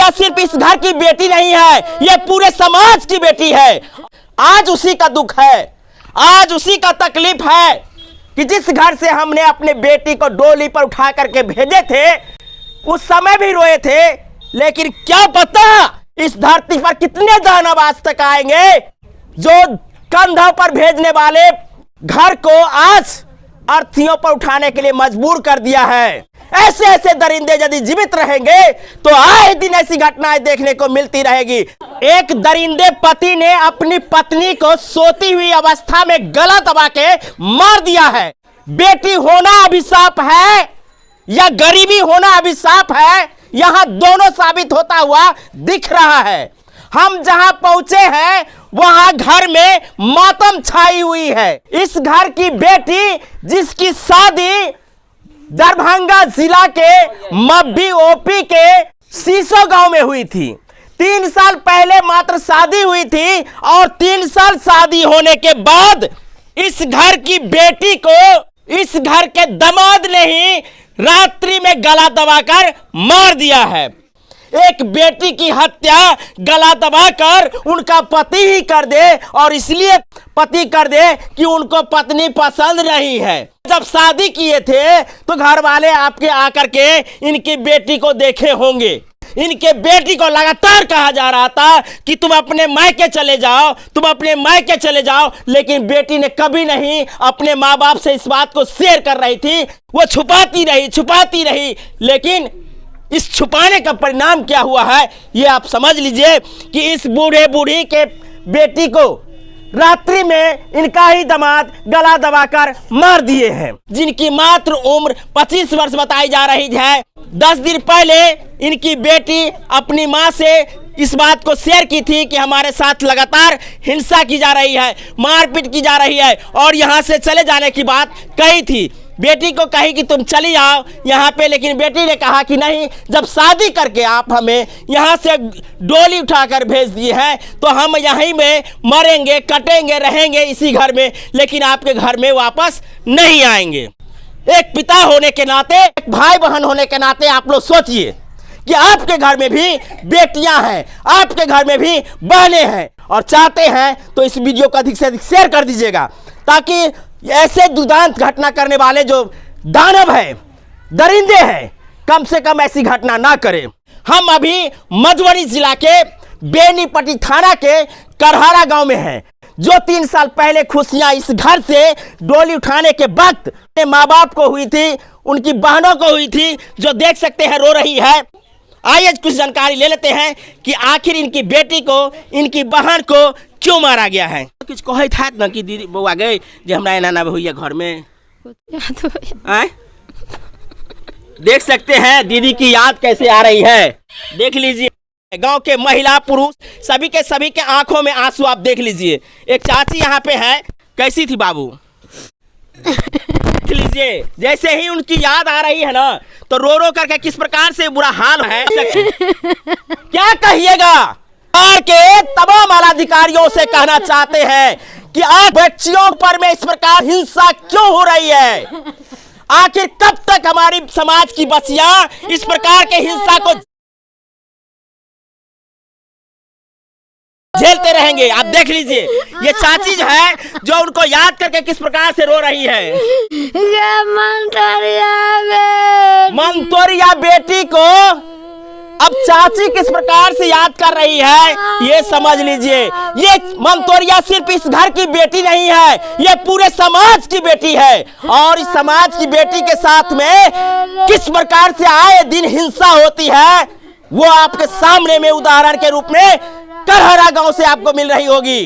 मंतोरिया सिर्फ इस घर की बेटी नहीं है, ये पूरे समाज की बेटी है। आज उसी का दुख है, आज उसी का तकलीफ है कि जिस घर से हमने अपने बेटी को डोली पर उठा करके भेजे थे, उस समय भी रोए थे, लेकिन क्या पता इस धरती पर कितने दानव आज तक आएंगे जो कंधों पर भेजने वाले घर को आज अर्थियों पर उठाने के लिए मजबूर कर दिया है। ऐसे ऐसे दरिंदे यदि जीवित रहेंगे तो आए दिन ऐसी घटनाएं देखने को मिलती रहेगी। एक दरिंदे पति ने अपनी पत्नी को सोती हुई अवस्था में गला दबा के मार दिया है। बेटी होना अभिशाप है या गरीबी होना अभिशाप है, यहां दोनों साबित होता हुआ दिख रहा है। हम जहां पहुंचे हैं वहां घर में मातम छाई हुई है। इस घर की बेटी जिसकी शादी दरभंगा जिला के मब्बी ओपी के सीसो गांव में हुई थी, 3 साल पहले मात्र शादी हुई थी और 3 साल शादी होने के बाद इस घर की बेटी को इस घर के दामाद ने ही रात्रि में गला दबाकर मार दिया है। एक बेटी की हत्या गला दबाकर उनका पति ही कर दे, और इसलिए पति कर दे कि उनको पत्नी पसंद नहीं है। जब शादी किए थे तो घर वाले आपके आकर के इनकी बेटी को देखे होंगे। इनके बेटी को लगातार कहा जा रहा था कि तुम अपने मायके चले जाओ, तुम अपने मायके चले जाओ, लेकिन बेटी ने कभी नहीं अपने माँ बाप से इस बात को शेयर कर रही थी। वो छुपाती रही, छुपाती रही, लेकिन इस छुपाने का परिणाम क्या हुआ है ये आप समझ लीजिए कि इस बूढ़े बूढ़ी के बेटी को रात्रि में इनका ही दामाद गला दबाकर मार दिए हैं, जिनकी मात्र उम्र 25 वर्ष बताई जा रही है। 10 दिन पहले इनकी बेटी अपनी माँ से इस बात को शेयर की थी कि हमारे साथ लगातार हिंसा की जा रही है, मारपीट की जा रही है, और यहाँ से चले जाने की बात कही थी। बेटी को कही कि तुम चली आओ यहाँ पे, लेकिन बेटी ने कहा कि नहीं, जब शादी करके आप हमें यहाँ से डोली उठाकर भेज दिए हैं तो हम यहीं में मरेंगे, कटेंगे, रहेंगे इसी घर में, लेकिन आपके घर में वापस नहीं आएंगे। एक पिता होने के नाते, एक भाई बहन होने के नाते आप लोग सोचिए कि आपके घर में भी बेटियां हैं, आपके घर में भी बहनें हैं, और चाहते हैं तो इस वीडियो को अधिक से अधिक शेयर कर दीजिएगा, ताकि ऐसे दुर्दांत घटना करने वाले जो दानव हैं, दरिंदे हैं, कम से कम ऐसी घटना ना करें। हम अभी मधुबनी जिला के बेनीपट्टी थाना के करहरा गांव में हैं, जो 3 साल पहले खुशियां इस घर से डोली उठाने के वक्त माँ बाप को हुई थी, उनकी बहनों को हुई थी, जो देख सकते हैं रो रही है। आइए कुछ जानकारी ले लेते हैं कि आखिर इनकी बेटी को, इनकी बहन को क्यों मारा गया है। कुछ कहत हैत न कि दीदी बौआ गई जे हमरा एना ना होइए घर में, आय? देख सकते हैं दीदी की याद कैसे आ रही है। देख लीजिए गांव के महिला पुरुष सभी के आंखों में आंसू आप देख लीजिए। एक चाची यहाँ पे है, कैसी थी बाबू? देख लीजिए जैसे ही उनकी याद आ रही है ना तो रो रो करके किस प्रकार से बुरा हाल है। क्या कहिएगा? सरकार के तमाम आला अधिकारियों से कहना चाहते हैं कि आज बच्चियों पर में इस प्रकार हिंसा क्यों हो रही है? आखिर कब तक हमारी समाज की बच्चियां इस प्रकार के हिंसा को झेलते रहेंगे? आप देख लीजिए ये चाची जो है, जो उनको याद करके किस प्रकार से रो रही है। मंतोरिया बेटी को अब चाची किस प्रकार से याद कर रही है ये समझ लीजिए। ये मंतोरिया सिर्फ इस घर की बेटी नहीं है, ये पूरे समाज की बेटी है, और इस समाज की बेटी के साथ में किस प्रकार से आए दिन हिंसा होती है वो आपके सामने में उदाहरण के रूप में करहरा गांव से आपको मिल रही होगी।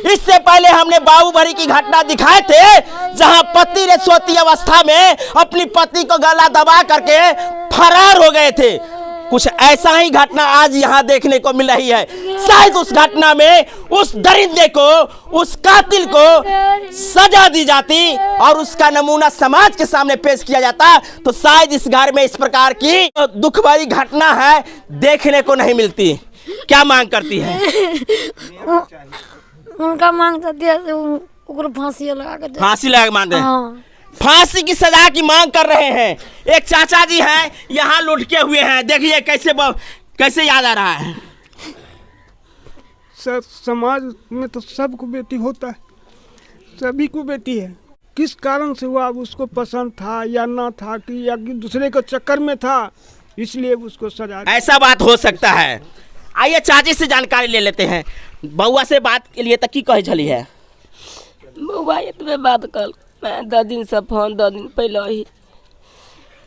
इससे पहले हमने बाबूभरी की घटना दिखाए थे, जहां पति ने सोती अवस्था में अपनी पत्नी को गला दबा करके फरार हो गए थे। कुछ ऐसा ही घटना आज यहाँ देखने को मिल रही है। शायद उस घटना में उस दरिंदे को, उस कातिल को सजा दी जाती और उसका नमूना समाज के सामने पेश किया जाता तो शायद इस घर में इस प्रकार की दुख भरी घटना है देखने को नहीं मिलती। क्या मांग करती है? उनका मांग फांसी लगा के, फांसी लगा के मांगते हैं। हाँ। फांसी की सजा की मांग कर रहे हैं। एक चाचा जी हैं यहाँ लुटके हुए हैं, देखिए कैसे कैसे याद आ रहा है? सर, समाज में तो सबको बेटी होता है, सभी को बेटी है। किस कारण से हुआ, अब उसको पसंद था या ना था, कि या कि दूसरे के चक्कर में था, इसलिए उसको सजा। ऐसा बात हो सकता है। आइए चाची से जानकारी ले लेते हैं। बउआ से बात के लिए तक की कहे छली है? बौआ एतबे बात कहल, मैं 10 दिनसँ फोन, 10 दिन पहिले ही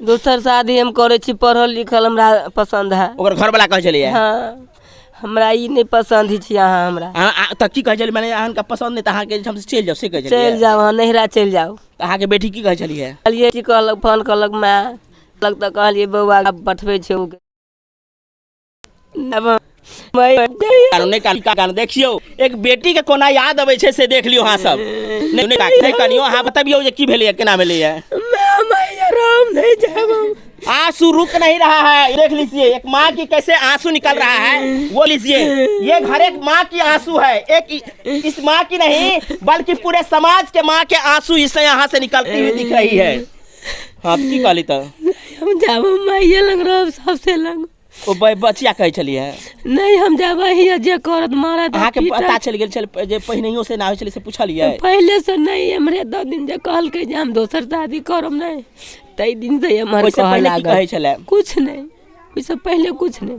दोसर शादी हम करै छी, पढ़ल लिखल हमरा पसंद है। ओकर घर वाला कहे छली है? हाँ, हमरा ई नहि पसंद छी अहाँ हमरा। तऽ की कहै छली? माने अहाँके पसंद नहि तऽ अहाँके हमसे चलि जाउ से कहै छली? चलि जाउ, अहाँ नैहरा चलि जाउ। तऽ अहाँके बेटी की कहै छली है? कहलियै की कहलक, फोन कहलक माय कहलक, तऽ कहलियै बौआ पठबै छै ओ। नहि कानू, देखियौ एक बेटी के कोना याद अबै छै से देख लियौ अहाँ सब। नहि नहि कनियो, अहाँ बतबियौ जे की भेलैया, केना भेलैया। नहीं जाब। आंसू रुक नहीं रहा है, देख लीजिए एक माँ की कैसे आंसू निकल रहा है, वो लीजिए। ये घर एक माँ की आंसू है, एक इस माँ की नहीं बल्कि पूरे समाज के माँ के आंसू इसे यहाँ से निकलती हुई दिख रही है। हाँ, की कहली तो? हम जाब माइये लग रहब सबसे लग। ओ बचिया कहै छलियै? नहीं, हम जाब हिया जे करत मारत। अहाँके पता चलि गेल छल जे पहिनहियो से ना होइ छलै से पुछलियै? पहिले से नहीं, हमरे 10 दिन जे कहलकै जे हम दोसर शादी करब नहीं, तै दिन से हमर ओहिसँ कहऽ पहिले की लागल। कहै छलै? कुछ नहीं, ओहिसँ पहिले कुछ नहीं।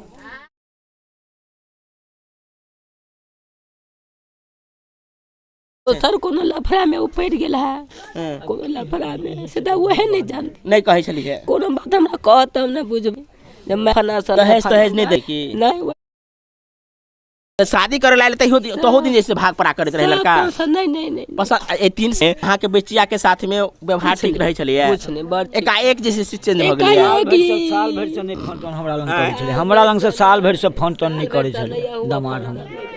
दोसर कोनो लफड़ा में उपरि गेल है, कोनो लफड़ा में, से तऽ वहे नहीं जानते। नहीं कहै छलियै? कोनो बात हमरा कहत हम नहि बुझबै। जब मैं फना सर दहेज तहेज नहीं देखी? नहीं। शादी करे लायल तहियो तहो दिन जैसे भाग पड़ा करैत रहे लड़का? नहीं नहीं नहीं। पसंद ए तीन से अहाँके बचिया के साथ में व्यवहार ठीक रहै छलैया? कुछ नहीं, बड़ ठीक। एकाएक जे छै चेंज भऽ गेलै। एकाएक। साल भरि से नहि फोन तोन हमरा लग करै छलै, हमरा लग से साल भरि से फोन तोन नहि करै छलै दमाद हमरा।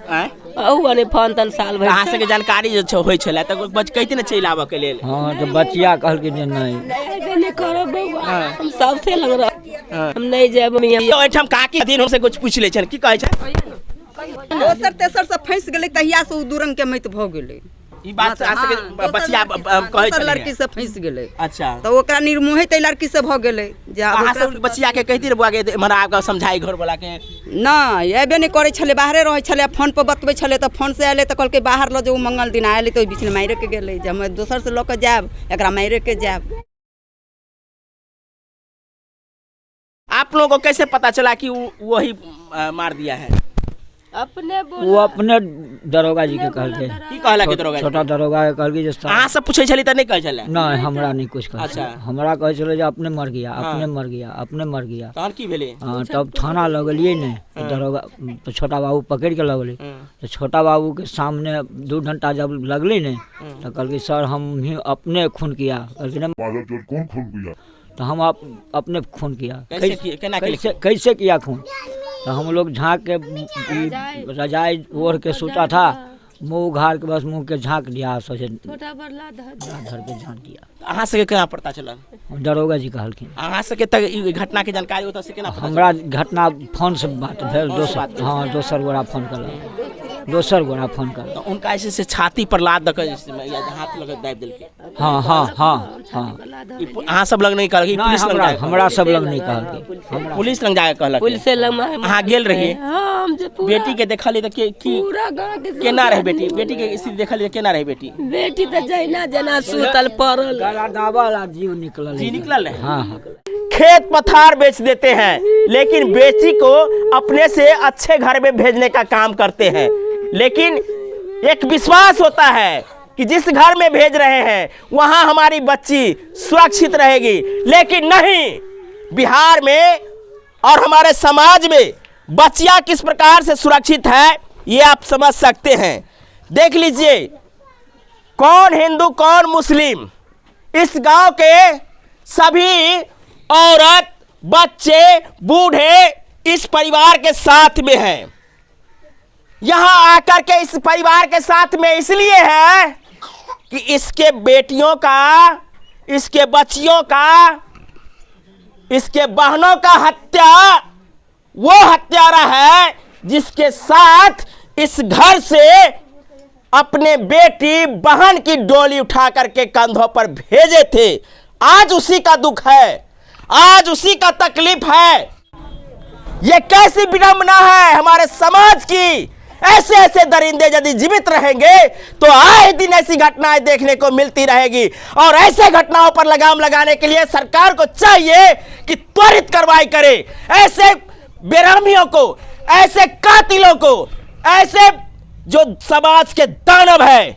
आँय? अहू ने फोन तन साल भरि। अहाँ सबके जानकारी जे छै होइ छलै तऽ बच कहिते ने चलि आबऽ के लेल? हाँ, तऽ बचिया कहलकै जे नहि नहि करब बौआ, हम सबसे लग रह, हम नहीं जायब। एहिठाम काकी दिन हमसे कुछ पूछि लै छनि, की कहै छै? दोसर तेसर से फँसि गेलै तहिया से ओ दू रंग के मति भऽ गेलै। ई बात से अहाँ सबके बचिया कहै दोसर छलै? लड़की से फँसि गेलै। अच्छा। तऽ ओकरा निर्मोहित एहि लड़की से भऽ गेलै जे आब अहाँ ओकरा सब बचिया के कहिती रे बौआ के एम्हर आबि कऽ समझाइ घर वाला के? नहि, अयबे नहि करै छलै, बाहरे रहै छलै। फोन पर बतबै छलै तऽ फोन से अयलै तऽ कहलकै बाहर लऽ जाउ। मंगल दिन अयलै तऽ ओहि बीचमे मारिके के गेलै जे हम दोसर से लऽ कऽ जायब, एकरा मारिके के जायब। आप लोगों को कैसे पता चला कि वही मार दिया है? अपने वो अपने दरोगा जी के कहलकै। की कहलक दरोगा जी? छोटा दरोगा के कहलकै जे अहाँ सब पूछै छली तऽ नहि कहै छलै? नहि, हमरा नहि कुछ कहै अच्छा। छलै। हमरा कहै छलै जे अपने मर गया, अपने मर गया, अपने मर गया। तहन की भेलै? हाँ, तब थाना लऽ गेलियै ने, दरोगा छोटा बाबू पकड़ि के लऽ गेलै। तऽ छोटा बाबू के सामने 2 घंटा जब लगलै ने तऽ कहलकै सर हम ही अपने खून किया। कहलकै नहीं, कौन खून किया? तो हम अपने खून किया। कैसे किया? केना केलकै? कैसे किया खून? तो हम लोग झाँक के रजाई ओढ़ के सोता था, मुँह उघार के बस मुँह के झाँक दिया, सोचे धर के झाँक दिया। अहाँ सबके केना पता चलल? दरोगा जी कहलखिन। अहाँ सबके तऽ ई घटना के जानकारी ओतऽ से केना पता चलल? हमरा घटना फोन से बात भेल, दोसर, हाँ, दोसर गोरा फोन कलक, दोसर गोरा फोन कलक। तऽ उनका जे छै से छाती पर लाद दऽ कऽ जे छै हाथ लऽ कऽ दाबि देलकै? हाँ हाँ हाँ हाँ। ई अहाँ सब लग नहि कहलक? ई नहि, पुलिस लग हमरा जाके हमरा सब लग नहि कहलकै। हमरा पुलिस लग जाके कहलक? पुलिस लग। अहाँ गेल रहियै? हाँ, हम जे पूरा बेटी के देखलियै तऽ के की पूरा गाँव के सब केना रहै बेटी? बेटी के स्थिति देखलियै केना रहै बेटी? बेटी तऽ जहिना जेना सुतल पड़ल, गला दाबल आ जीव निकलल। जी निकलल रहै? हाँ हाँ। खेत पथार बेच देते हैं लेकिन बेटी को अपने से अच्छे घर में भेजने का काम करते हैं। लेकिन एक विश्वास होता है कि जिस घर में भेज रहे हैं वहां हमारी बच्ची सुरक्षित रहेगी, लेकिन नहीं, बिहार में और हमारे समाज में बच्चियां किस प्रकार से सुरक्षित है ये आप समझ सकते हैं। देख लीजिए कौन हिंदू कौन मुस्लिम, इस गांव के सभी औरत बच्चे बूढ़े इस परिवार के साथ में हैं। यहां आकर के इस परिवार के साथ में इसलिए है कि इसके बेटियों का, इसके बच्चियों का, इसके बहनों का हत्या वो हत्यारा है जिसके साथ इस घर से अपने बेटी बहन की डोली उठा करके कंधों पर भेजे थे। आज उसी का दुख है, आज उसी का तकलीफ है। ये कैसी विडंबना है हमारे समाज की। ऐसे ऐसे दरिंदे यदि जीवित रहेंगे तो आए दिन ऐसी घटनाएं देखने को मिलती रहेगी। और ऐसे घटनाओं पर लगाम लगाने के लिए सरकार को चाहिए कि त्वरित कार्रवाई करे। ऐसे बेरहमियों को, ऐसे कातिलों को, ऐसे जो समाज के दानव है,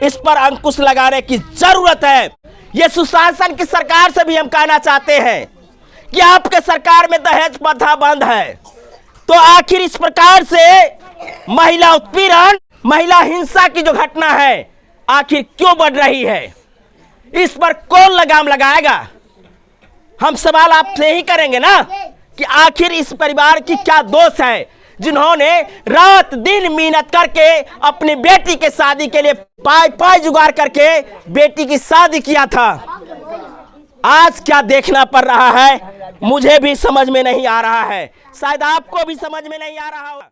इस पर अंकुश लगाने की जरूरत है। ये सुशासन की सरकार से भी हम कहना चाहते हैं कि आपके सरकार में दहेज प्रथा बंद है, तो आखिर इस प्रकार से महिला उत्पीड़न, महिला हिंसा की जो घटना है आखिर क्यों बढ़ रही है? इस पर कौन लगाम लगाएगा? हम सवाल आपसे ही करेंगे ना कि आखिर इस परिवार की क्या दोष है जिन्होंने रात दिन मेहनत करके अपनी बेटी के शादी के लिए पाई पाई जुगाड़ करके बेटी की शादी किया था। आज क्या देखना पड़ रहा है, मुझे भी समझ में नहीं आ रहा है, शायद आपको भी समझ में नहीं आ रहा होगा।